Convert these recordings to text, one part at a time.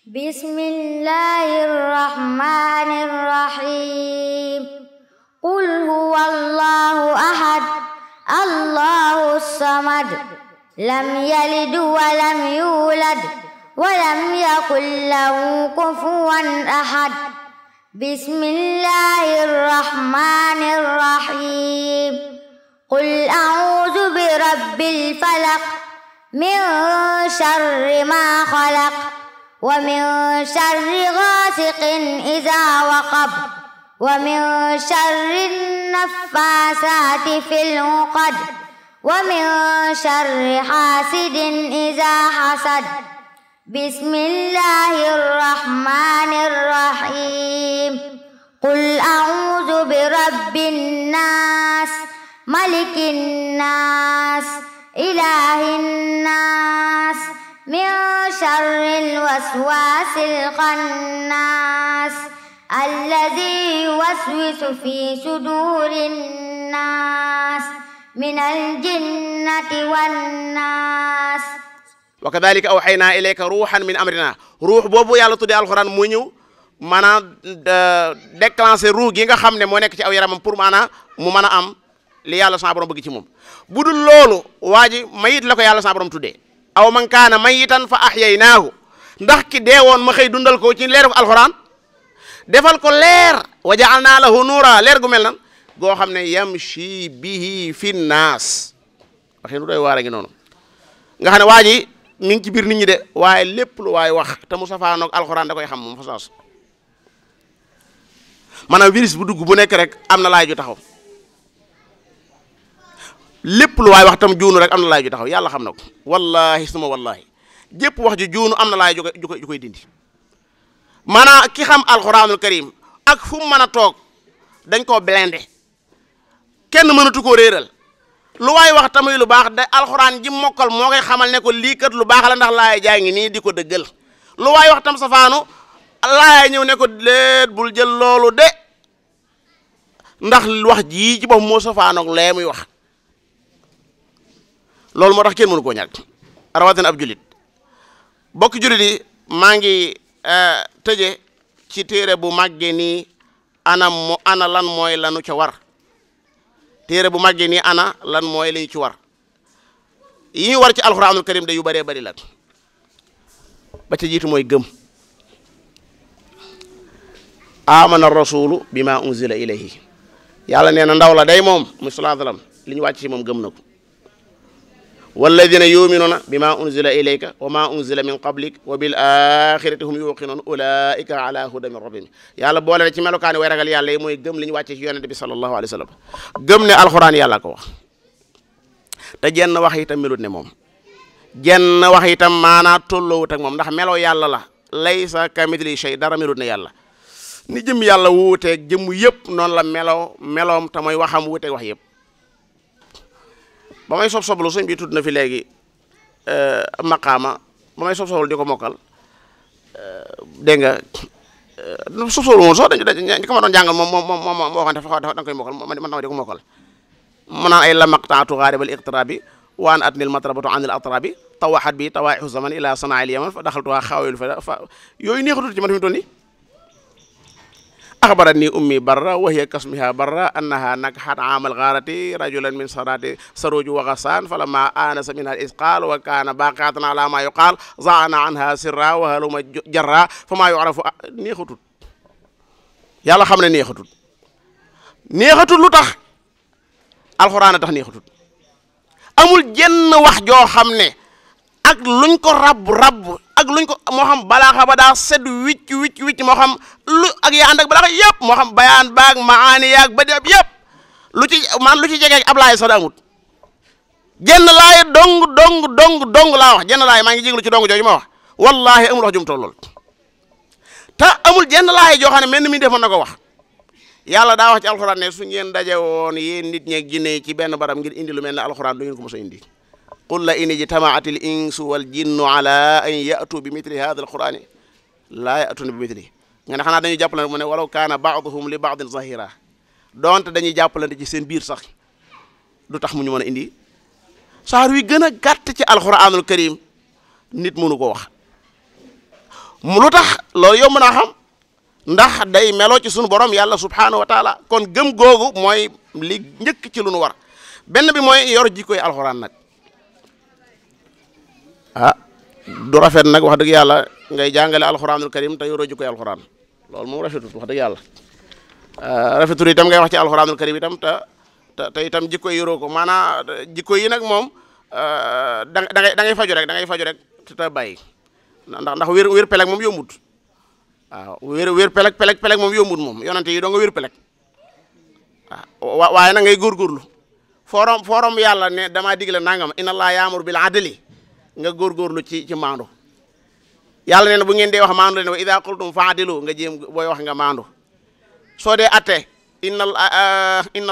بسم الله الرحمن الرحيم قل هو الله أحد الله الصمد لم يلد ولم يولد ولم يكن له كفوا أحد بسم الله الرحمن الرحيم قل أعوذ برب الفلق من شر ما خلق ومن شر غاسق إذا وقب ومن شر النفاثات في العقد ومن شر حاسد إذا حسد بسم الله الرحمن الرحيم قل أعوذ برب الناس ملك الناس إله الناس من شر الوسواس الخناس الذي يوسوس في صدور الناس من الجنة والناس وكذلك أوحينا إليك روحا من أمرنا روح boobu yàlla tuddee alxuraan mu ñëw maanaam déclencher ruux gi nga xam ne moo nekk ci aw yaramam pour maanaam mu mën a am li yàlla sa borom bëgg ci moom bu dul loolu waa ji mayit la ko yàlla sa borom tuddee aw man kaana mayitan fa ahyaynaahu ndax ki dee woon ma xëy dundal ko ci leeru alxuraan defal ko leer wa ja'alnaa lahu nuura leer gu mel nan goo xam ne yamshi bihi fi naas waxee nu doy waar a ngi noonu nga xam ne waa ji mi ngi ci biir nit ñi de waaye lépp lu waay wax te mu safaanoog alxuraan da koy xam moom fa saas maanaam virus bu dugg bu nekk rek am na laay ju taxaw lépp lu waay wax tam juunu rek am na laay ju taxaw yàlla xam na ko wallahi suma wallahi jépp wax ju juunu am na laay ju koy dindi maanaam ki xam alxuraanul karim ak fu mu mën a toog dañ koo blindé kenn mënatu koo réeral lu waay wax tamuy lu baax da alxuraan ji mokkal moo koy xamal ne ko lii kat lu baax la ndax laay jaa ngi nii di ko dëggal lu waay wax tam safaanu laay ñëw ne ko léet bul jël loolu de ndax wax jii ci bopp moo safaanoog lee muy wax loolu moo tax kenn mënu koo ñàkk rawatina ab julit bokk julit yi maa ngi tëje ci téere bu màggee nii ana lan mooy lanu ca war téere bu màggee nii ana lan mooy lañu ci war yi ñu war ci alxuraanul karim de yu bëree bëri la ba ca jiitu mooy gëm amana rasulu bima unzila ilayhi yàlla nee na ndaw la day moom mu sallallahu alayhi wa sallam li ñu wàcc ci moom gëm na ko walladina yuminuna bima unzila ilayka wa ma unzila min qablik wa bil axirati hum yuqinun ulaika ala huda min rabbihim yàlla boole na ci melokaani way ragal yàlla yi mooy gëm li ñu wàcce ci yonente bi sallallahu alayhi wa sallam gëm ne alxuraan yàlla ko wax te jenn wax itam melut ne moom jenn wax itam maanaa tolloowut ak moom ndax meloo yàlla la laysa kamithli shay dara melut ne yàlla ni jëm yàlla wuuteeg jëmm yëpp noonu la meloom te mooy waxam wuuteeg wax yëpp ba may sob-soblu sëñ bi tudd na fi léegi maqaama ba may sob-soblu di ko mokkal dégg nga sob-soblu moom sax dañu ko ma doon jàngal moom moo xam ne da nga koy mokkal man di ko mokkal mu naan ay la maqtaatu xaaribal iqtirabi waan atnil matrabatu anil atrabi tawaxat bi tawaaixu zaman ila sanaa il yaman fa daxaltuha xaawelu fa yooyu neexatul ci man fi mu toll nii أخبرتني أمي برا وهي كاسمها برا أنها نكحت عام الغارة رجلا من سروج وغسان فلما آنس منها الإثقال وكان باقية على ما يقال ضاعنا عنها سرا وهلم جرا فما يعرف نيختut yàlla xam ne neexatut lu tax alxuraan a tax neexatut amul jenn wax joo xam ne ak luñ ko rabb ak luñ ko moo xam balaaxa ba daa sedd wicc moo xam lu ak yaa ànd ak balaaxa yëpp moo xam bayaan baag maani yaag ba deb yëpp lu ci jege ab laay sax da amut jenn laay dong laa wax jenn laay maa ngi jéglu ci dong jooju ma wax wallahi amul wax jum toll lool te amul jenn laay joo xam ne mel ni mi def mën na ko wax yàlla daa wax ci alxuraan ne su ngeen daje woon yéen nit ñeeg jinne ci benn barab ngir indi lu mel ne alxuraan du ngeen ko mos a indi qul la in ijtamaat al insu wal jinnu ala an yatu bi mithli hada al qurani laa yatuna bi mithli nga ne xanaa dañuy jàppalante mu ne walaw kaana baaduhum li baadin zahira donte dañuy jàppalante ci seen biir sax du tax mu ñu mën a indi saar wi gën a gàtt ci alquranul karim nit mënu ko wax mu lu tax loolu yomb naa xam ndax day meloo ci sunu borom yàlla subhanahu wa taala kon gëm googu mooy li njëkk ci lu nu war benn bi mooy yor jikkoy alxuraan nag du rafet nag wax dëgg yàlla ngay jàngale alxuraanul karim te yoroo jikkoy alxuraan loolu moom rafetut wax dëgg yàlla rafetul itam ngay wax ci alxuraanul karim itam te itam jikko yi yoroo ko maanaam jikko yi nag moom da ngay faju rek te bàyyi ndax wér peleg moom yombut waaw wér peleg moom yombut moom yonante yi doo nga wér peleg waaw waaye nag ngay góorgóorlu forom yàlla ne damaa digle nangam inna allaha yaamuru bil adli nga góorgóorlu ci maandu yàlla nee na bu ngeen dee wax maandu leen wa idha qultum fa'dilu nga jéem booy wax nga maandu soo dee atte inna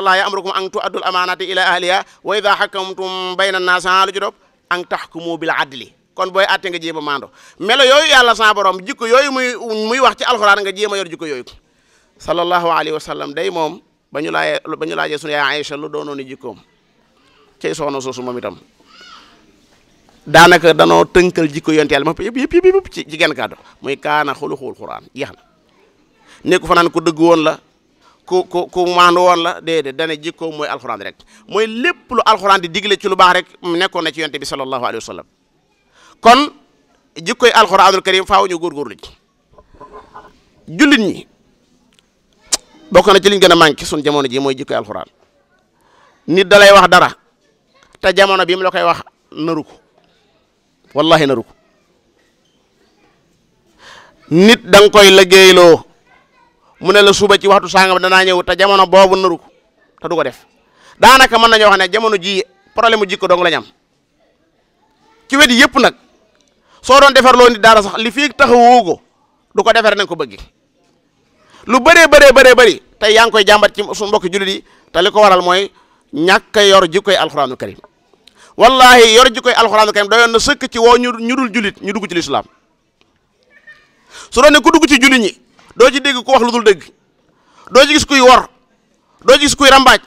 allaha ya'murukum an tu'addul amanati ila ahliha wa idha hakamtum bayna an-nas lu ci dop an tahkumu bil adli kon booy atte nga jéem a maandu melo yooyu yàlla sa borom jikko yooyu muy wax ci alxuraan nga jéem a yor jikko yooyu sallallahu alayhi wa sallam day moom ba ñu laajee sunu yaay Aïcha lu doonoon jikkoom cey soxna soosu moom itam daanaka danoo tënkal jikko yonte yàlla ma yëpp ci genn kàddu muy kaana xuluxul xuraan jeex na nekku fa naan ku dëgg woon la ku maandu woon la déedéet dana jikko mooy alxuraan rek mooy lépp lu alxuraan di digle ci lu baax rek nekkoon na ci yonte bi sallallahu alayhi wa sallam kon jikkoy alxuraanul karim faaw ñu góorgóorlu ci jullit ñi bokk na ci liñ gën a manqué sun jamono ji mooy jikkoy alxuraan nit da lay wax dara te jamono bi mu la koy wax naru ko wallahi naru ko nit da nga koy liggéeyloo mu ne la suba ci waxtu sangam danaa ñëw te jamono boobu naru ko te du ko def daanaka mën nañoo wax ne jamono ji problème mu jikko dong la ñu am ci wet yëpp nag soo doon defar loo nit dara sax li fii taxawoo ko du ko defar nañ ko bëgg lu bëri tey yaa ngi koy jàmbat ci su mbokki jullit yi te li ko waral mooy ñàkk a yor jikkoy alxuraanul karim wallahi yor jikkoy alxuraanul karim doyoon na sëkk ci woo ñu dul jullit ñu dugg ci lislaam su doon ne ku dugg ci jullit ñi doo ci dégg ku wax lu dul dëgg doo ci gis kuy wor doo ci gis kuy rambaaj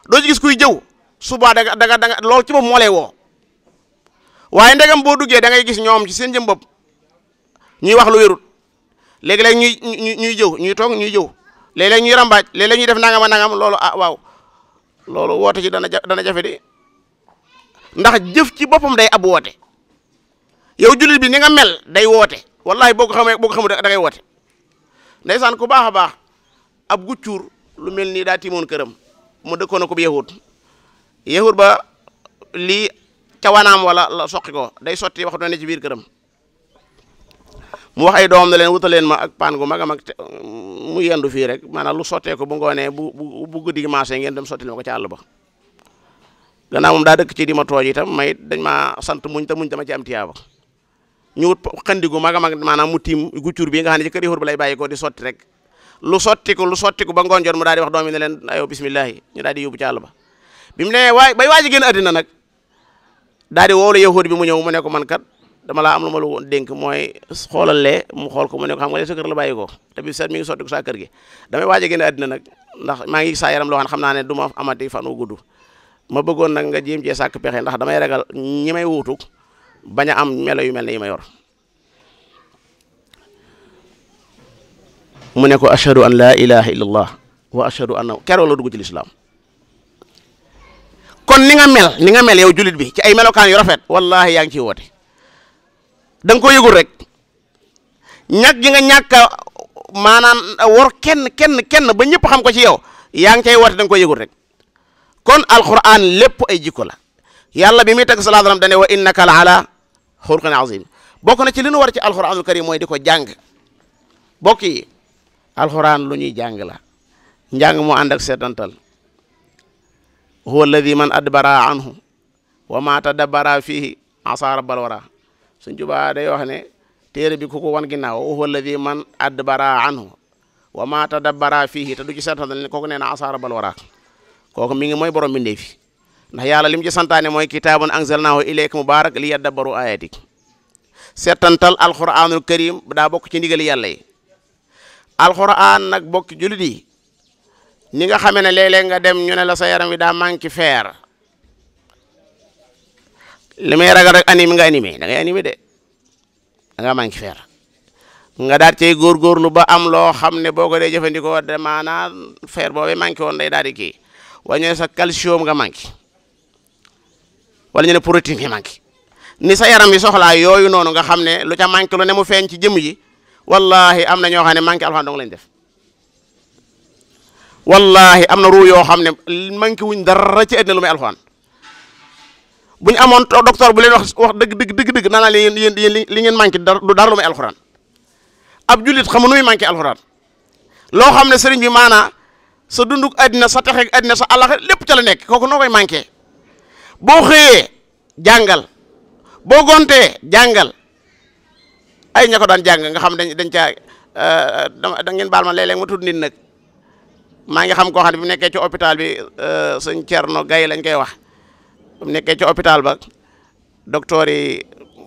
doo ci gis kuy jëw suba da nga loolu ci bopp moo lay woo waaye ndegam boo duggee da ngay gis ñoom ci seen jëm bopp ñuy wax lu wérut léegi-léeg ñuy jëw ñuy toog ñuy jëw léeg-léeg ñuy rambaaj léeg-léeg ñuy def nangam ak nangam loolu waaw loolu woote ci dana jafe de ndax jëf ci boppam day ab woote yow jullit bi ni nga mel day woote wallahi boo ko xamul da ngay woote ndeysaan ku baax a baax ab guccuur lu mel nii daa timoon këram mu dëkkoon ko bi yahud ba lii cawanaam wala la soqi ko day sotti waxtu ne ci biir këram mu wax ay doomam ne leen wutal leen ma ak paan gu mag a mag mu yendu fii rek maanaam lu sottee ko bu ngoonee bu guddi gi maasee ngeen dem sotti ma ko ci àll ba gannaaw moom daa dëkk ci di ma tooj itam may dañ ma sant muñ te muñ dama ci am tiyaaba ñu wut xandigu mag a mag maanaam mu tiim guccur bi nga xam ne ci kër yahud ba lay bàyyi ko di sotti rek lu sotti ko ba ngoon jot mu daal di wax doom yi ne leen ayo bismillahi ñu daal di yóbbu ci àll ba bi mu ne bay waaji génn àddina nag daal di woolu yahud bi mu ñëw mu ne ko man kat dama laa am lu ma lu dénk mooy xoolalee mu xool ko mu ne ko xam nga ne sa kër la bàyyi ko te bi seet mi ngi sotti ko saa kër gi damay waaj a génn àddina nag ndax maa ngi saa yaram loo xam naa ne du ma amati fan wu gudd ma bëggoon nag nga jéem cee sàkk pexe ndax damay ragal ñi may wuutu bañ a am melo yu mel ne yi ma yor mu ne ko ashhadu an la ilaha illallah wa ashhadu anna keroog la dugg ci lislaam kon ni nga mel yow julit bi ci ay melokaan yu rafet wallahi yaa ngi ciy woote da nga ko yëgul rek ñàkk gi nga ñàkk a maanaam war kenn ba ñëpp xam ko ci yow yaa ngi cay woote da nga ko yëgul rek kon alquran lépp ay jikko la yàlla bi muy tagg sallallahu alayhi wa sallam dane wa innaka la ala xulqin azim bokk na ci li nu war ci alquranul karim mooy di ko jàng bokk yi alquran lu ñuy jàng la njàng moo ànd ak seetantal huwa alladi man adbara anhu wa ma tadabbara fihi asa rabbal wara suñ jubaa day wax ne téere bi ku ko wan ginnaaw huwa alladi man adbara anhu wa ma tadabbara fihi te du ci seetantal ne kooku nee na asa rabbal wara kooku mi ngi mooy borom bindee fi ndax yàlla lim ci santaane mooy kitaabun anzalnaahu ilayka mubarak li yadabbaru ayatik seetantal alquranul karim daa bokk ci ndigali yàlla yi alquran nag bokk julit yi ni nga xamee ne léeg-léeg nga dem ñu ne la sa yaram wi daa manqué fer li may ragal rek animé nga animé da ngay animé de da ngaa manqué fer nga daal cay góorgóorlu ba am loo xam ne boo ko dee jëfandikoo de maanaam fer boobee manqué woon day daal di kii wala ñu ne sa calcium nga manqué wala ñu ne protéine nga manqué ni sa yaram yi soxlaa yooyu noonu nga xam ne lu ca manqué lu ne mu feeñ ci jëmm ji wallahi am na ñoo xam ne manqué alxuraan dong lañ def wallahi am na ruu yoo xam ne manqué wuñ dara ci àddina lu may alxuraan bu ñu amoon docteur bu leen wax dëgg naa leen yéen li ngeen manqué du dara lu may alxuraan ab jullit xam nu muy manqué alxuraan loo xam ne sëriñ bi maanaa sa dunduk àddina sa texeeg àddina sa àllax lépp ca la nekk kooku noo koy manqué boo xëyee jàngal boo gontee jàngal ay ña ko daan jàng nga xam dañ caa da ngeen baal ma léeg-léeg ma tudd nit nag maa ngi xam koo xam ne bi mu nekkee ci hôpital bi sëñ Thierno Gaye lañ koy wax bu mu nekkee ci hôpital ba docteur yi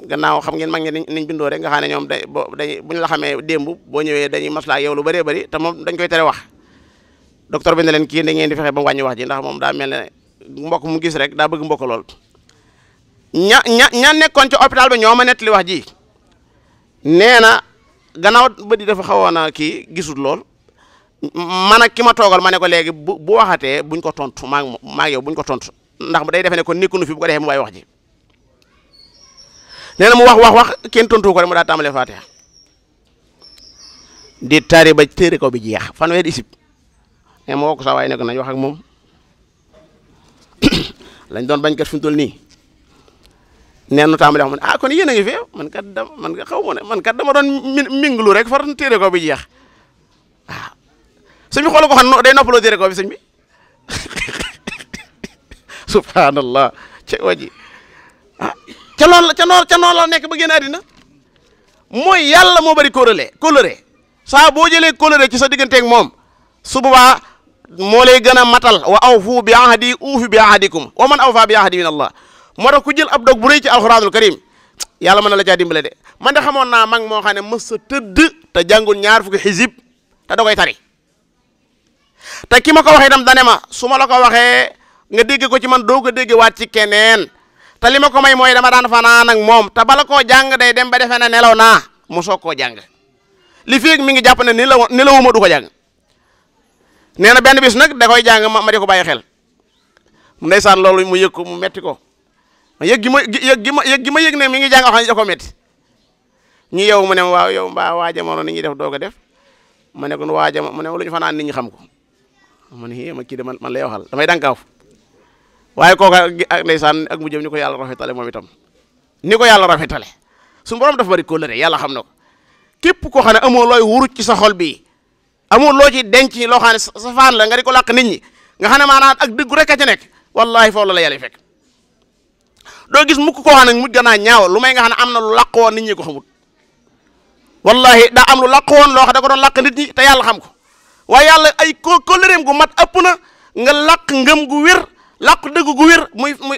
gannaaw xam ngeen mag ñi niñ bindoo rek nga xam ne ñoom buñ la xamee démb boo ñëwee dañuy maslaa yow lu bëree bëri te moom dañ koy tere wax docteur bi ne leen kii da ngeen di fexe ba mu wàññi wax ji ndax moom daa mel ne mbokk mu gis rek daa bëgg mbokk lool ña nekkoon ci hôpital ba ñoo ma nettali wax ji nee na gannaaw bët yi dafa xawoon a kii gisul lool man ak ki ma toogal ma ne ko léegi bu waxatee buñ ko tontu maa yow buñ ko tontu ndax day defe ne kon nekkunu fi bu ko defee mu bàyyi wax ji nee na mu wax kenn tontu ko rek mu daa tàmbalee Fatiha di tari ba téere ko bi jeex fanweeri isib mais ma woo ko saa waaye nekk nañ wax ak moom lañ doon bañ kat fi mu toll nii nee nu tàmbalee wax kon yéen a ngi fi man kat xaw ma ne man kat dama doon minglu rek far téere ko bi jeex waaw sëñ bi xoolal ko xam day noppaloo téere ko bi sëñ bi subhanallah ca waji ca noonu la nekk ba génn àddina mooy yàlla moo bari kóllëre saa boo jëlee kóllëre ci sa digganteeg moom su boobaa moo lay gën a matal wa awfu bi ahdi uufi bi ahdikum wa man awfa bi ahdi min allah moo tax ku jël ab dog bu rëy ci alxuraanul karim yàlla mën na la caa dimbale de man de xamoon naa mag moo xam ne mës sa tëdd te jàngul ñaar fukki xisib te da koy tari te ki ma ko waxee itam dane ma su ma la ko waxee nga dégg ko ci man doo ko dégg waat ci keneen te li ma ko may mooy dama daan fanaan ak moom te bala koo jàng day dem ba defee ne nelaw naa mu soog koo jàng li fi mi ngi jàpp ne nelawuma du ko jàng nee na benn bis nag da koy jàng ma di ko bàyyi xel ndeysaan loolu mu yëg ko mu metti ko yëg gi ma yëg ne mi ngi jàng wax da ko metti ñu yow mu ne waaw yow mbaa waa jamono ni ñuy def doog a def ma ne ko waa jamono mu ne lu ñu fanaan nit ñi xam ko ma ne ma kii de man lay waxal damay dànkaaw waaye kooka ak ndeysaan ak mu jëm ni ko yàlla rafetale moom itam ni ko yàlla rafetale suñu borom dafa bari kóllëre yàlla xam na ko képp koo xam ne amoo looy wuruj ci sa xol bii amoo loo ci denc loo xam ne sa faan la nga di ko làq nit ñi nga xam ne maanaam ak dëggu rek a ci nekk wallahi foofu la yàlla fekk doo gis mukk koo xam ne mujj ganaa ñaaw lu may nga xam ne am na lu làq woon nit ñi ko xamul wallahi daa am lu làq woon loo xam da ko doon làq nit ñi te yàlla xam ko waaye yàlla ay kóllëreem gu mat ëpp na nga làq ngëm gu wér làq dëgg gu wér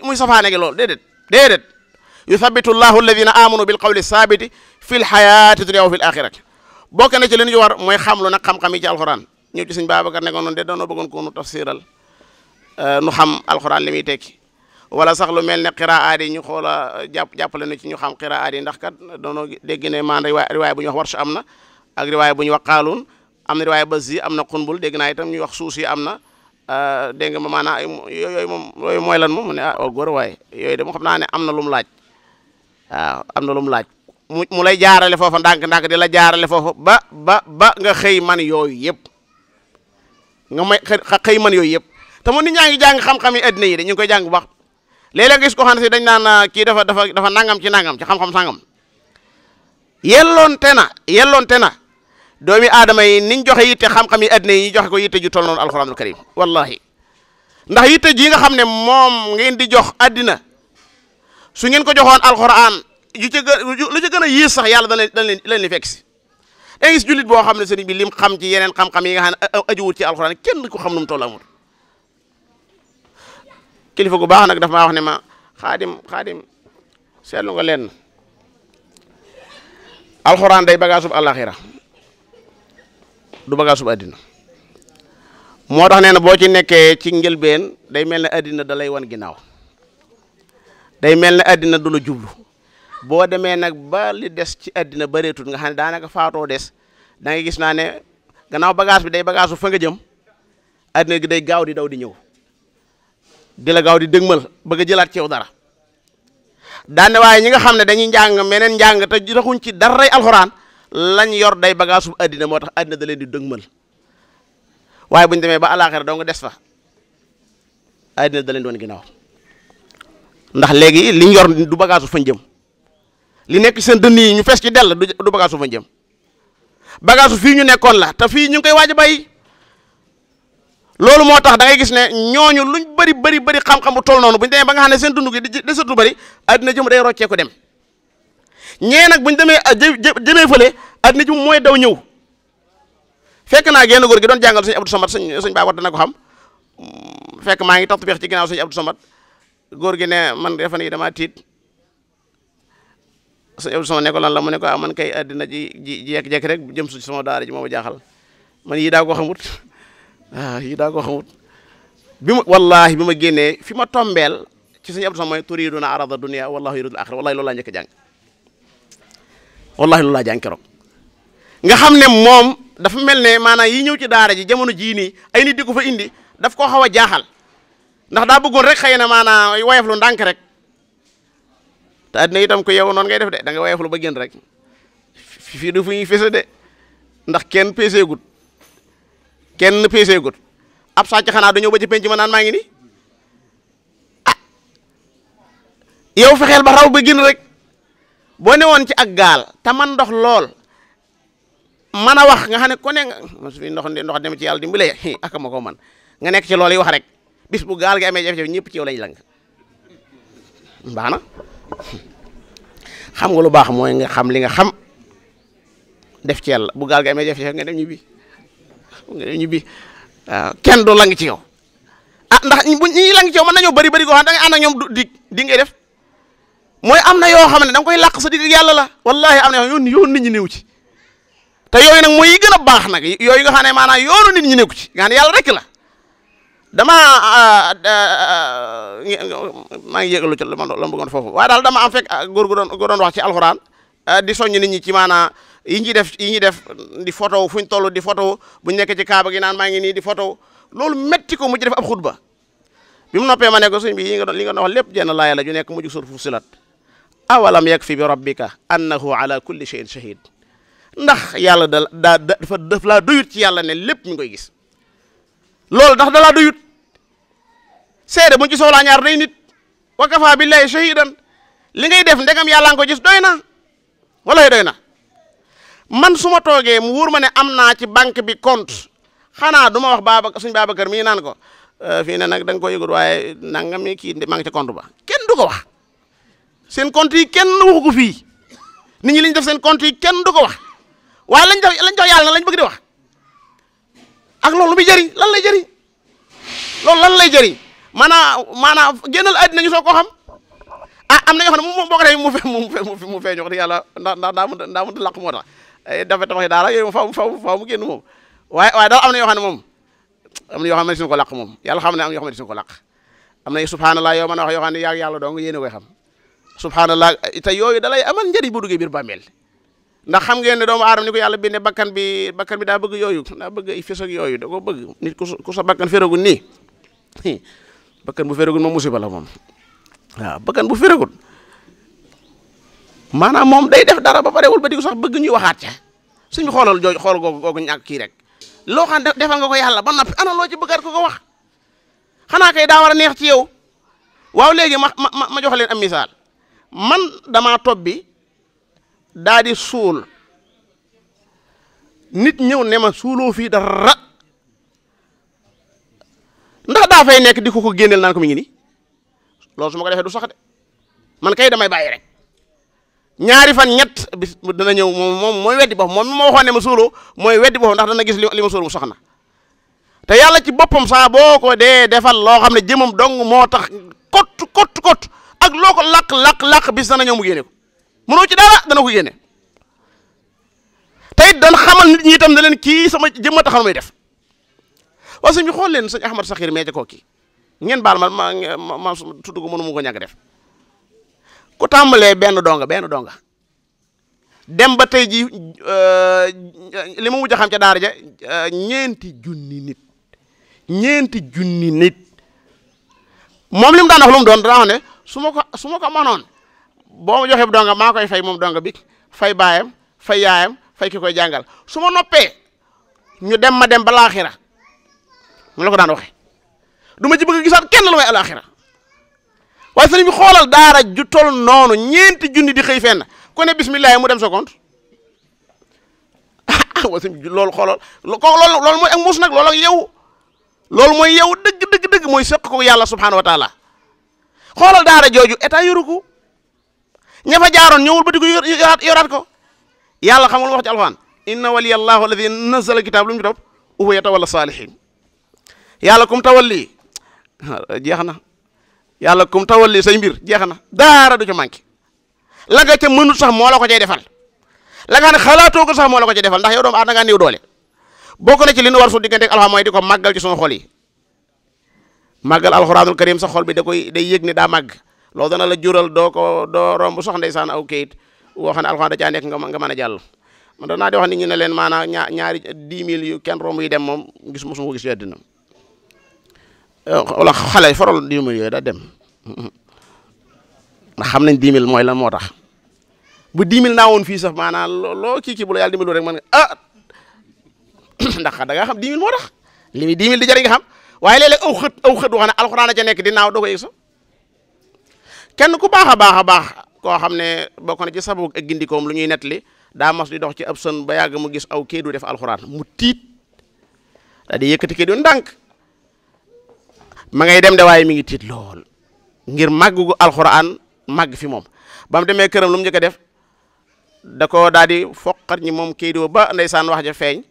muy safaane gi loolu déedéet yuthabitu llahu alladina amanu bil qawli sabiti fi l hayati dunya wa fi l axirati bokk na ci li ñu war mooy xamlu nag xam-xam yi ci alxuraan ñëw ci sëñ Babacar nekkoon noonu de doonoo bëggoon ko nu tafsiral nu xam alxuraan li muy tekki wala sax lu mel ne qiraat yi ñu xoola jàppale nu ci ñu xam qiraat yi ndax kat doonoo dégg ne maan riwaay bu ñu wax warsh am na ak riwaay bu ñu wax qaaluun am na riwaay bazzi am na xunbul dégg naa itam ñuy wax suus yi am na dégg nga ma maanaam yooyu mooy lan moom mu ne góor waaye yooyu de mu xam naa ne am na lu mu laaj waaw am na lu mu laaj mu lay jaarale foofa ndànk-ndànk di la jaarale foofa ba nga xëy man yooyu yëpp nga may xëy man yooyu yëpp te mu nit ñaa ngi jàng xam-xam yi addina yi de ñu ngi koy jàng bu baax léeg-léeg nga gis ko xam ne si dañ naan kii dafa nangam ci xam-xam sangam yelloonte na doomi aadama yi niñ joxe yitte xam-xam yi addina yi ñu joxe ko yitte ju toll noonu alxuraanul karim wallahi ndax yitte ji nga xam ne moom ngeen di jox addina su ngeen ko joxoon alxuraan lu ci gën a yées sax yàlla dañ leen fekk si da gis jullit boo xam ne sëriñ bi lim xam ci yeneen xam-xam yi nga xam ne ajuwul ci alxuraan kenn ko xam nu mu toll amul kilifa gu baax nag dafa maa wax ne ma xaadim seetlu nga leen alxuraan day bagaasub àllaaxira du bagaasub àddina moo tax nee na boo ci nekkee ci njëlbeen day mel ne àddina da lay wan ginnaaw day mel ne àddina du la jublu boo demee nag ba li des ci àddina bëreetul nga xam ne daanaka faatoo des da ngay gis naa ne gannaaw bagage bi day bagage bu fa nga jëm àddina gi day gaaw di daw di ñëw di la gaaw di dëgmal bëgg a jëlaat ci yow dara daane waaye ñi nga xam ne dañuy njàng meneen njàng te raxuñ ci daray alxuraan lañ yor day bagage bu àddina moo tax àddina da leen di dëgmal waaye bu ñu demee ba àllaaxira doo nga des fa àddina da leen doon ginnaaw ndax léegi liñ yor du bagage bu fañ jëm li nekk seen dënn yi ñu fees ci dell du bagage bu fañ jëm bagage bu fii ñu nekkoon la te fii ñu ngi koy waaj a bàyyi loolu moo tax da ngay gis ne ñooñu luñ bëri xam-xam bu toll noonu bu ñu demee ba nga xam ne seen dund gi desatu bëri àddina jëm day roccee ko dem ñee nag bu ñu demee jëmee fële àddina jëm mooy daw ñëw fekk naa génn góor gi doon jàngal sëñ Abdou Samad sëñ Ba war dana ko xam fekk maa ngi tatbiix ci ginnaaw sëñ Abdou Samad góor gi ne man defe naa damaa tiit sëñ Abdou Samad ne ko lan la mu ne ko man kay àddina ji jekk-jekk rek jëm su sama daara ji moo ma jaaxal man yii daa ko xamut yii daa ko xamut wallahi bi ma génnee fi ma tombeel ci sëñ Abdou Samad mooy turiduna arada dunia wallahu yuridul axira wallahi loolu laa njëkk a jàng wallahi loolu laa jàng keroog nga xam ne moom dafa mel ne maanaam yi ñëw ci daara ji jamono jii nii ay nit di ko fa indi daf koo xaw a jaaxal ndax daa bëggoon rek xëy na maanaam woyof lu ndànk rek te àddina itam ko yow noonu ngay def de da nga woyof lu ba génn rek fii du fu ñuy fese de ndax kenn peeseegut ab sàcc xanaa dañoo ba ci penc ma naan maa ngi ni yow fexeel ba raw ba génn rek boo ne woon ci ak gaal te man ndox lool man a wax nga xam ne ku ne nga fi ndox dem ci yàlla dimbale ak ma ko man nga nekk ci loolu yi wax rek bis bu gaal gi amee jafe-jafe ñëpp ci yow lañ lang baax na xam nga lu baax mooy nga xam li nga xam def ci yàlla bu gaal gi amee jafe-jafe nga dem ñibbi waaw kenn du lang ci yow ndax bu ñi lang ci yow mën nañoo bëri koo xam da ngay ànd ak ñoom di ngay def mooy am na yoo xam ne da nga koy làq sa digg yàlla la wallahi am na yoo yoon nit ñi néew ci te yooyu nag mooy yi gën a baax nag yooyu nga xam ne maanaam yoonu nit ñi nekku ci nga xam ne yàlla rek la maa ngi yégalu ci la bëggoon foofu waaye daal dama am fekk góor gu doon wax ci alxuraan di soññ nit ñi ci maanaam yi ñuy def di photo fu ñu toll di photo bu ñu nekk ci kaaba gi naan maa ngi nii di photo loolu metti ko mujj def ab xutba bi mu noppee ma ne ko sëñ bi li nga doon wax lépp jenn laaya la ju nekk mujj sur Fussilat awalam yakfi bi rabbika annahu ala kulli shay'in shahid ndax yàlla daf laa doyut ci yàlla ne lépp ñu ngi koy gis loolu ndax da laa doyut seede buñ ci soxlaa ñaar day nit wa kafa billahi shahidan li ngay def ndegam yàlla nga ko gis doy na wallahi doy na man su ma toogee mu wóor ma ne am naa ci banque bi compte xanaa du ma wax suñ Babacar mii naan ko fii ne nag da nga ko yëgul waaye nangam mi kii maa ngi ci compte ba kenn du ko wax seen compte yi kenn waxu ko fii nit ñi liñ def seen compte yi kenn du ko wax waaye lañ jox yàlla na lañ bëgg di wax ak loolu lu muy jëriñ lan lay jëriñ loolu lan lay jëriñ maanaam génnal àddina ñu soo ko xam am na ñoo xam ne moom boo ko defee mu feeñ wax dëgg yàlla ndax daa mënut a làq moo tax dafa tabax daara yooyu faaw mu génn moom waaye daal am na yoo xam ne moom am na yoo xam ne suñu ko làq moom yàlla xam ne am na yoo xam ne suñu ko làq am na subhanallah yow mën a wax yoo xam ne yaa yàlla dong yéen a koy xam subhanallah te yooyu dalay amal njëriñ bu duggee biir bàmmeel ndax xam ngeen ne doomu aadama ni ko yàlla bindee bakkan bi daa bëgg yooyu daa bëgg ay fes ak yooyu da ko bëgg nit ku sa bakkan feragul nii bakkan bu feragul moom musiba la moom waaw bakkan bu feragul maanaam moom day def dara ba pare wul ba di ko sax bëgg ñuy waxaat ca suñu xool googu ñàkk kii rek loo xam defal nga ko yàlla ba noppi ana loo ci bëggaat ko wax xanaa kay daa war a neex ci yow waaw léegi ma jox leen am misaal man damaa topp bi daa di suul nit ñëw ne ma suuloo fii dara ndax daa fay nekk di ko génneel naan ko mi ngi nii loolu su ma ko defee du sax de man kay damay bàyyi rek ñaari fan ñett bis dana ñëw moom mooy weddi boppam moom mi ma waxoon ne ma suuloo mooy weddi boppam ndax dana gis li ma suul mu soxna te yàlla ci boppam saa boo ko dee defal loo xam ne jëmam dong moo tax kot ak loo ko laq bis dana ñëw mu génne ko mënoo ci dara dana ko génne te it dana xamal nit ñi itam ne leen kii sama jëmma taxal muy def waaye sëñ bi xool leen sëñ Ahmad Saxir mee ca kooki ngeen baal ma tudd ko mënu mu ko ñàkk def ku tàmbalee benn donga dem ba tey ji li ma mujj a xam ca daara ja ñeenti junni nit moom li mu daan wax lu mu doon danaa wax ne su ma ko mënoon boo ma joxee donga maa koy fay moom donga bi fay baayam fay yaayam fay ki koy jàngal su ma noppee ñu dem ma dem ba laaxira mu la ko daan waxe du ma ci bëgg gisaat kenn lu may alaaxira waaye sëriñ bi xoolal daara ju tol noonu ñeenti junni di xëy fenn ku ne bismillah mu dem sa compte loolu xoolal loolu mooy ak muus nag loolu ak yow loolu mooy yow dëgg mooy sëq ko yàlla subhanahu wa taala xoolal daara jooju état yoru ko ña fa jaaroon ñëwul ba di ko yoraat ko yàlla xamul wax ci alxuraan inna waliyallahu alladi nazzala kitaab lu mu ci topp huwa yatawalla saalihin yàlla kum tawalli jeex na yàlla kum tawalli say mbir jeex na daara du ca manqué la nga ca mënut sax moo la ko cay defal la nga xam ne xalaatoo ko sax moo la ko cay defal ndax yow doomu aadama nga néew doole bokk na ci li nu war su diggante ak alxuraan mooy di ko màggal ci sunu xol yi màggal alxuraanul karim sa xol bi day yëg ne daa màgg loolu dana la jural doo romb sox ndeysaan aw kayit woo xam ne alxuraan da caa nekk nga mën a jàll man danaa di wax nit ñi ne leen maanaam ñaari 10 000 yu kenn romb yi dem moom mosuma gis àddina wala xale faral 10 000 yooyu daa dem ndax xam nañ 10 000 mooy lan moo tax bu 10 000 naa woon fii sax maanaam loo kii bu la yàlla dimbalu rek man nga ndax da nga xam 10 000 moo tax li muy 10 000 di jëriñ nga xam waaye léeg-léeg aw xët wax ne alxuraan a ca nekk di naaw doo ko yëg sax kenn ku baax a baax koo xam ne bokk na ci sabu ak gindikoom lu ñuy nettali daa mas di dox ci ab sën ba yàgg mu gis aw kayit du def alxuraan mu tiit daa di yëkkati kayit yu ndànk ma ngay dem de waaye mi ngi tiit lool ngir màgg gu alxuraan màgg fi moom ba mu demee këram lu mu njëkk a def da ko daal di foqat ñi moom kayit ba ndeysaan wax ja feeñ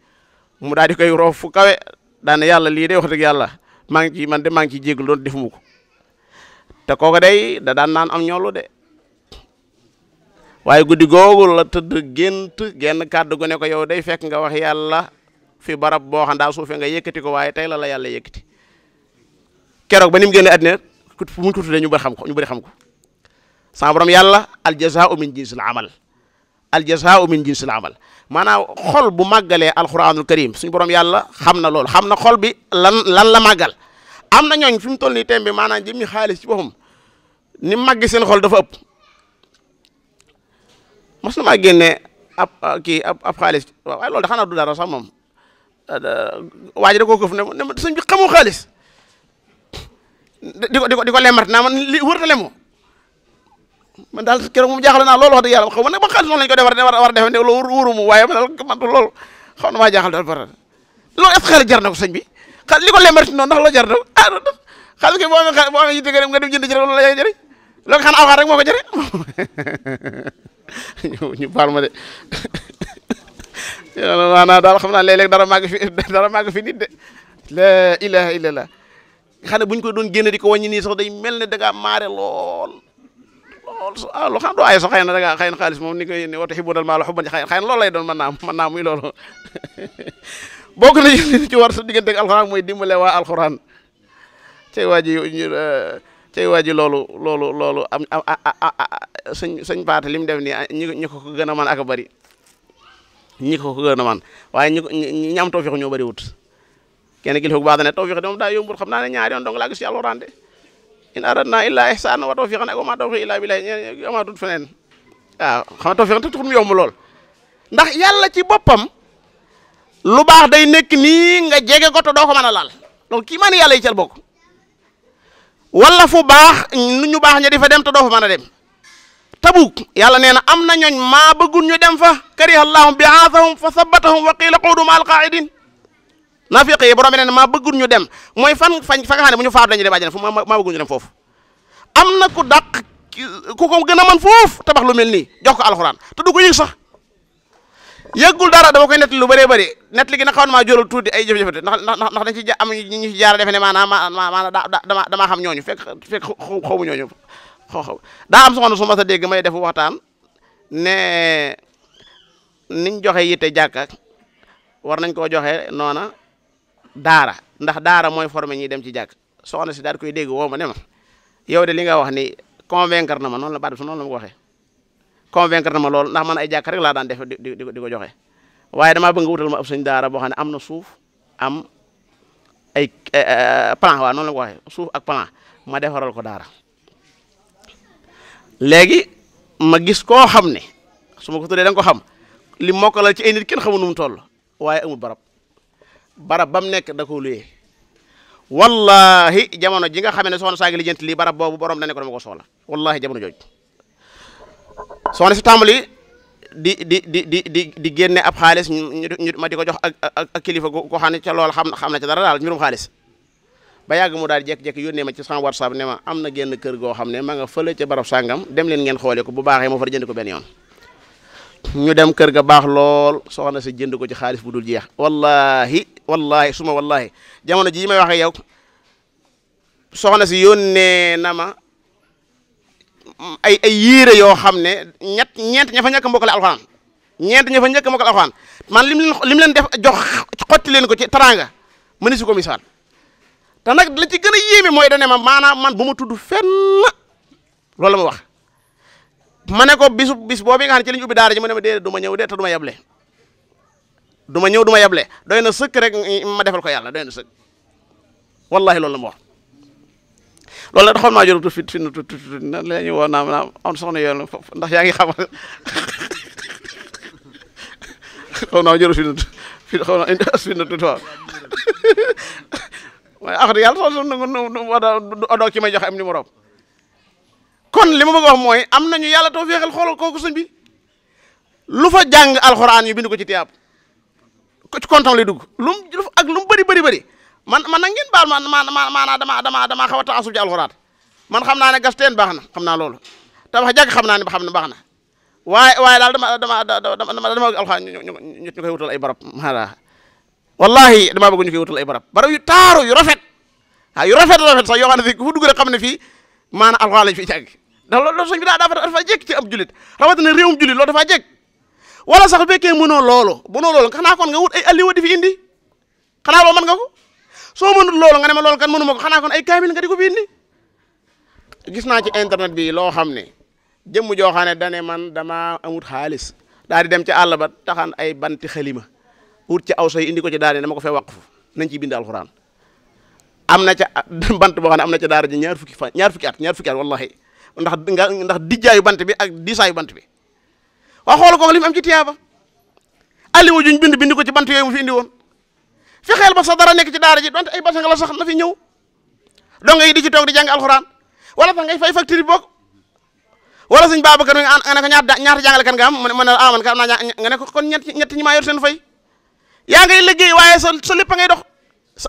mu daal di koy roof fu kawe daane yàlla lii de wax dëgg yàlla maa ngi ciy jégalu doon defuma ko te kooku day da daan naan am ñoolu de waaye guddi googu la tëdd genn kàddu gu ne ko yow day fekk nga wax yàlla fi barab boo xam daa suufee nga yëkkati ko waaye tey la yàlla yëkkati keroog ba ni mu génne àddina fu mu ko tuddee ñu bëri xam ko sama borom yàlla aljazaa'u min jinsil amal maanaam xol bu màggalee alquranul karim suñu borom yàlla xam na loolu xam na xol bi lan la màggal am na ñooñ fi mu toll nii tembe maanaam jëmmi xaalis ci boppam ni màggi seen xol dafa ëpp mas na maa génne ab xaalis waaye loolu da xanaa du dara sax moom waa ji da koo këf ne sëñ bi xamoo xaalis di ko lemat naa man li wërta lemo man daal keroog moom jaaxle naa loolu wax dëgg yàlla xaw ma nag ba xaalis noonu lañu ko defar war a defe ne loolu wóoru mu waaye man loolu xaw na maa jaaxal daal bara loolu est-ce que xaalis jar na ko sëñ bi xaalis li ko lemat noonu ndax la jar na xaalis kay boo amee yitte nga dem jënd ci loolu la lay jëriñ loolu nga xam ne alxuraan rek moo ko jëriñ ñu baal ma de maanaam daal xam naa léeg-léeg dara màgg fi nit de la ilaha illallah xam ne bu ñu ko doon génn di ko wàññi nii sax day mel ne da ngaa maare lool loo xam doo ay sax xëy na da ngaa xëy na xaalis moom ni koy ne wata xibbunal maala xubban xëy na loolu lay doon mën naa muy loolu bokk na ci war sa diggante ak alxuraan mooy dimbale waa alxuraan cay waa ji loolu am sëñ Paate li mu def nii ñi ko gën a man ak a bëri ñi ko gën a man waaye ñi am tawfiix ñoo bëri wut kenn kilifa bu baax da ne tawfiix de moom daa yombul xam naa ne ñaari yoon dong laa gis ci alxuraan de in aradna illa ihsana wa tawfiqan ak ma tawfiq illa billahi amaatut feneen waaw xam nga tawfiq te taxul mu yomb lool ndax yàlla ci boppam lu baax day nekk nii nga jege ko te doo ko mën a laal donc kii maa ni yàlla yi cal bokk wala fu baax ñu baax ña di fa dem te doo fa mën a dem Tabuk yàlla nee na am na ñooñ maa bëggul ñu dem fa karihallaahu bi'aasahum fa sabbatahum wa qiila quudu ma'al qaa'idiin naafiq yi borom bi nee na maa bëggul ñu dem mooy fa nga xam ne bu ñu faatu dañuy dem àjjana fu maa bëggul ñu dem foofu am na ku dàq ku ko gën a mën foofu tabax lu mel nii jox ko alxuraan te du ko yëg sax yëggul dara dama koy nettali lu bëree bëri nettali gi nag xaw na maa jóoral tuuti ay jafe-jafe ndax dañ ci am ñu ci jaara defe ne maanaam damaa xam ñooñu fekk xawmu ñooñu xaw daa am soxna su ma sa dégg may def waxtaan ne niñ joxe yitte jàkka war nañ koo joxe noona daara ndax daara mooy formé ñi dem ci jàkk soxna si daal koy dégg woo ma ne ma yow de li nga wax ni convaincre na ma noonu la baat bi su noonu la ma ko waxee convaincre na ma lool ndax man ay jàkk rek laa daan def di ko joxe waaye damaa bëgg nga wutal ma ab sëñ daara boo xam ne am na suuf am ay plan waaw noonu la ko waxee suuf ak plan ma defaral ko daara léegi ma gis koo xam ne su ma ko tuddee da nga ko xam li mokkalal ci ay nit kenn xamul nu mu toll waaye amul barab ba mu nekk da ko luyee wallahi jamono ji nga xam ne soxna saa ngi lijjanti lii barab boobu borom da ne ko dama ko soxla wallahi jamono jooju soxna si tàmbali di génne ab xaalis ñu ma di ko jox ak kilifa ko xam ne ca loolu xam na ca dara daal mbirum xaalis ba yàgg mu daal di jékki-jékki yónnee ma ci sama WhatsApp ne ma am na génn kër goo xam ne ma nga fële ca barab sàngam dem leen ngeen xoole ko bu baaxee moo fa jënd ko benn yoon ñu dem kër ga baax lool soxna si jënd ko ci xaalis bu dul jeex wallahi suma wallahi jamono jii may waxe yow soxna si yónnee na ma ay yére yoo xam ne ñeent ña fa ñàkk mbokkale alxuraan ñeent ña fa ñàkk mbokkale alxuraan man lim leen def jox xotti leen ko ci taranga mëni si ko misaal te nag la ci gën a yéeme mooy dane ma maanaam man bu ma tudd fenn loolu la ma wax ma ne ko bis boobu nga xam ne ci lañu ubbi daara ji mu ne ma déedéet du ma ñëw de te du ma yable du ma ñëw du ma yable doy na sëkk rek ma defal ko yàlla doy na sëkk wallahi loolu la ma wax loolu la xool maa jor fit na la ñu woo naam am soxna yoon ndax yaa ngi xam xaw naa jor fit xaw na indi as fit na tuuti waaw waaye axat yàlla soo odoog ci may joxe am numéro kon li ma bëgg wax mooy am nañu yàlla too feexal xoolal kooku sëñ bi lu fa jàng alxuraan yu bind ko ci tiyaab ko ci kontam lay dugg lu mu bëri man nag ngeen baal maanaam dama xaw a taasub ci alxuraan man xam naa ne gas teen baax na xam naa loolu tabax jàkk xam naa ne ba xam ne baax na waaye daal dama alxuraan ñu koy wutal ay barab maanaam wallahi damaa bëgg ñu koy wutal ay barab yu taaru yu rafet yu rafet sax yoo xam ne fii fu dugg rek xam ne fii maanaam alxuraan lañ fiy jàng ndax loolu sëñ bi dafa jekk ci ab julit rawatina réewum julit loolu dafa jekk wala sax fekkee mënoo loolu xanaa kon nga wut ay alliwa di fi indi xanaa loolu mën nga ko soo mënut loolu nga ne ma loolu kan mënu ma ko xanaa kon ay kaamil nga di ko fi indi gis naa ci internet bi loo xam ne jëmm joo xam ne dane man dama amut xaalis daal di dem ci àll ba taxan ay banti xalima wut ci aw say indi ko ci daal di dama ko fee waqfu nañ ciy bind alxuraan am na ca bant boo xam ne am na ca daara ji ñaar fukki at wallahi ndax dijjaayu bant bi ak diisaayu bant bi waa xool ko li mu am ci tiyaaba aliwa juñ bind ko ci bant yooyu mu fi indi woon fexeel ba sax dara nekk ci daara ji donte ay basang la sax na fi ñëw donga yi di ci toog di jàng alxuraan wala sax ngay fay facture bi bokk wala sëñ Babacar nga ne ko ñaata jàngalekat nga am mu ne man ka am naa nga ne ko kon ñett ñi maa yor seen fay yaa ngay liggéey waaye sa lépp a ngay dox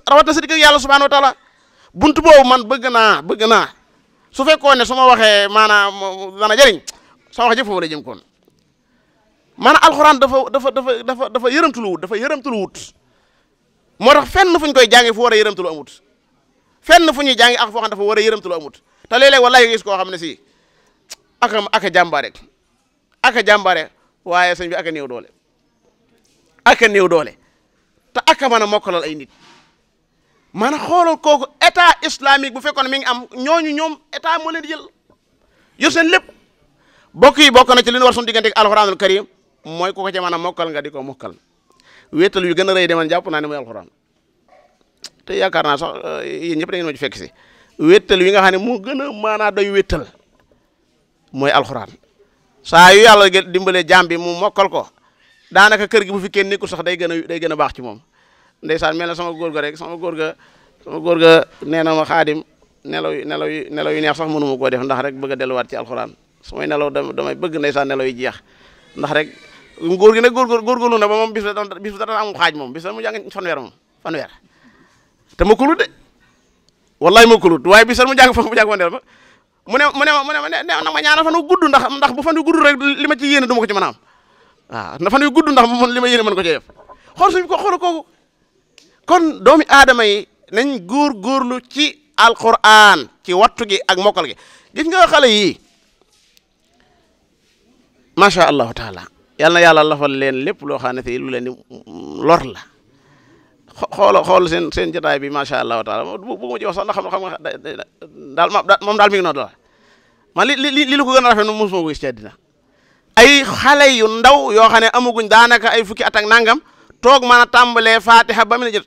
rawat na sa digg ak yàlla subhanahu wa taala buntu boobu man bëgg naa su fekkoon ne su ma waxee maanaam dana jëriñ sama wax jëf foofu la jëm koon maanaam alxuraan dafa yërëmtulu wut moo tax fenn fu ñu koy jàngi fu war a yërëmtulu amut fenn fu ñuy jàngi ak foo xam dafa war a yërëmtulu amut te léeg-léeg wallahi gis koo xam ne si aka jàmbaare waaye sëñ bi aka néew doole te aka mën a mokkalal ay nit maanaam xoolal kooku état islamique bu fekkoon mi ngi am ñoom état moo leen di jël yor seen lépp bokk na ci li ñu war suñu diggante ak alxuraanul karim mooy ku ko ca mën a mokkal nga di ko mokkal wéetal yu gën a rëy de man jàpp naa ne mooy alxuraan te yaakaar naa sax yéen ñëpp da ngeen ma ci fekk si wéetal yi nga xam ne moo gën a maanaa doy wéetal mooy alxuraan saa yu yàlla dimbalee jaam bi mu mokkal ko daanaka kër gi bu fi kenn nekkul sax day gën a baax ci moom ndeysaan mel na sama góor ga nee na ma xaadim nelaw yu neex sax mënu ma koo def ndax rek bëgg a delluwaat ci alxuraan su may nelaw damay bëgg ndeysaan nelaw yi jeex ndax rek góor gi nag góorgóorlu na ba moom bis dana amul xaaj moom bis mu jàng fanweer te ma kulut de wallahi ma kulut waaye bis mu jàng fanweer mu ne nag ma ñaanal fan wu gudd ndax bu fan wu gudd rek li ma ci yéene du ma ko ci mën a am waaw na fan wu gudd ndax li ma yéene mën ko ci def xool kooku kon doomi aadama yi nañ góorgóorlu ci alquran ci wattu gi ak mokkal gi gis nga xale yi macha allahu taala yal na yàlla lafal leen lépp loo xam ne fii lu leen di lor la xool seen jotaay bi macha allahu taala bu ma ci wax sax ndax xam nga daal moom daal mi ngi noonu man li ko gën a rafet mosuma ko gis ci àddina ay xale yu ndaw yoo xam ne amaguñ daanaka ay fukki at ak nangam toog mën a tàmbalee Fatiha ba mu ne jot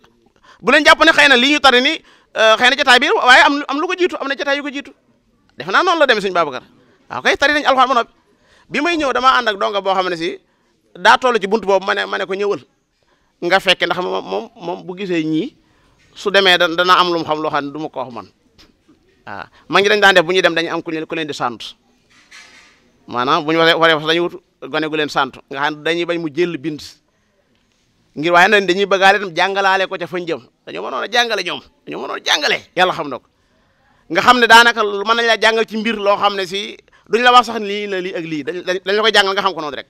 bu leen jàpp ne xëy na lii ñu tari ni xëy na jotaay bi waaye am lu ko jiitu am na jotaay yu ko jiitu defe naa noonu la demee sëñ Babacar waaw kay tari nañ alxuraan ba noppi bi may ñëw damaa ànd ak donga boo xam ne si daa toll ci buntu boobu ma ne ko ñëwal nga fekke ndax moom bu gisee ñii su demee dana am lu mu xam loo xam ne du ma ko wax man waaw ma ngi dañ daan def bu ñuy dem dañu am ku leen di sant maanaam bu ñu waree wax dañuy wut gone gu leen sant nga xam ne dañuy bañ mu jël bind ngir waaye nag dañuy bëggaale tam jàngalaale ko ca fañ jëm dañoo mënoon a jàngale ñoom dañoo mënoon a jàngale yàlla xam na ko nga xam ne daanaka mën nañ la jàngal ci mbir loo xam ne si duñ la wax sax lii la lii ak lii dañ la koy jàngal nga xam ko noonu rek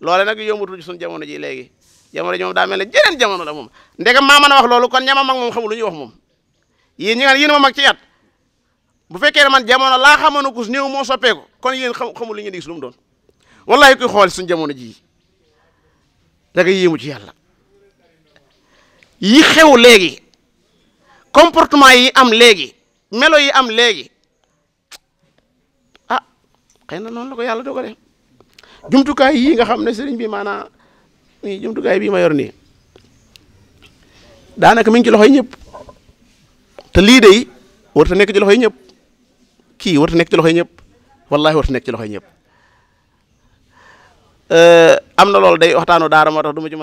loole nag yombatul ci suñu jamono ji léegi jamono ji moom daa mel ne jeneen jamono la moom ndegam maa mën a wax loolu kon ñama mag moom xamul lu ñuy wax moom yéen ñi nga yéen ma mag ci yat bu fekkee ne man jamono laa xamoon kus néew moo soppeeku kon yéen xamul li ngeen di gis lu mu doon wallahi koy xool suñu jamono ji da nga yéemu ci yàlla yi xew léegi comportement yi am léegi melo yi am léegi ah xëy na noonu la ko yàlla dogale jumtukaay yii nga xam ne sëriñ bi maanaam nii jumtukaay bii ma yor nii daanaka mi ngi ci loxoy ñëpp te lii de warut a nekk ci loxoy ñëpp kii warut a nekk ci loxoy ñëpp wallahi warut a nekk ci loxoy ñëpp am na loolu day waxtaanu daara moo tax du ma ci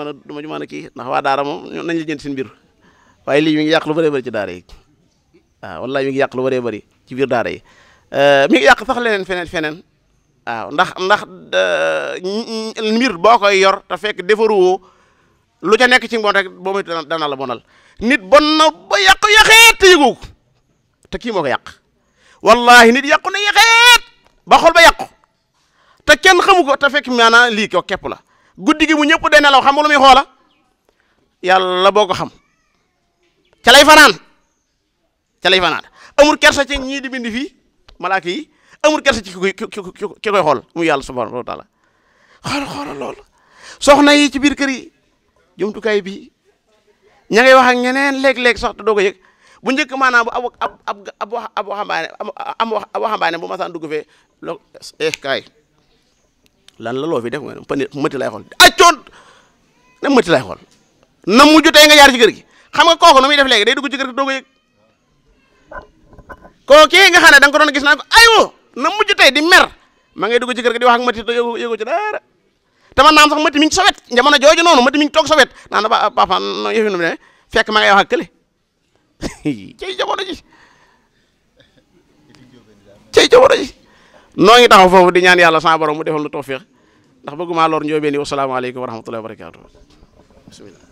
mën a kii ndax waa daara moom nañ la jënd seen mbir waaye lii mi ngi yàq lu bëree bëri ci daara yi waaw wallahi mi ngi yàq lu bëree bëri ci biir daara yi mi ngi yàq sax leneen feneen waaw ndax mbir boo koy yor te fekk defaruwoo lu ca nekk ci mbon rek boo muy dana la bonal nit bon na ba yàqeet te yëgoo ko te kii moo ko yàq wallahi nit yàqu na yàqeet ba xol ba yàqu te kenn xamu ko te fekk maanaam lii ko képp la guddi gi mu ñëpp day nelaw xam nga lu muy xoola yàlla boo ko xam ca lay fanaan amul kersa ci ñii di bind fii malaaka yi amul kersa ci ki koy xool mu yàlla subhanahu wa taala xoolal loolu soxna yi ci biir kër yi jumtukaay bi ña ngay wax ak ñeneen léeg-léeg sax te doo ko yëg bu njëkk maanaam bu ab waxambaane bu ma saan dugg fee lo kaay lan la loo fi def nga ne mëti lay xool accoon ne mëti lay xool na mujj tey nga jaar ci kër gi xam nga kooku nu muy def léegi day dugg ci kër gi doo ko yëg kooki nga xam ne da nga ko doon gis naan ko aywa na mujj tey di mer ma ngay dugg ci kër gi di wax ak mëti te yëgu ci dara te man naam sax mëti mi ngi sawet jamono jooju noonu mëti mi ngi toog sawet naan ba papa no yëfi nu ne fekk ma ngay wax ak kële cey jamono ji noo ngi taxaw foofu di ñaan yàlla sa borom mu defal lu tawfiq ndax bëgguma lor njóobeen yi wasalaamaaleykum wa rahmatullahi wa barakatuh bismillah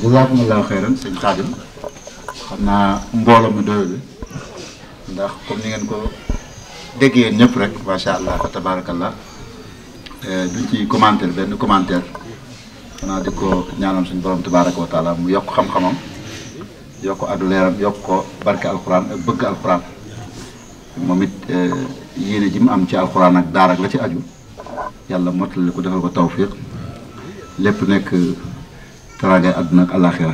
jazakumullahu xeyran sëñ Xaadim xam naa mbooloo mi doyul ndax comme ni ngeen ko déggee ñëpp rek macha allah fa tabarakallah duñ ci commentaire benn commentaire xanaa di ko ñaanal suñu borom tabaraka wa taala mu yokk xam-xamam yokk addu leeram yokk ko barke alquran ak bëgg alquran moom it yéene ji mu am ci alquran ak daara ak la ci aju yàlla mottali ko defal ko tawfiq lépp nekk teraangay àdduna ak àllaaxira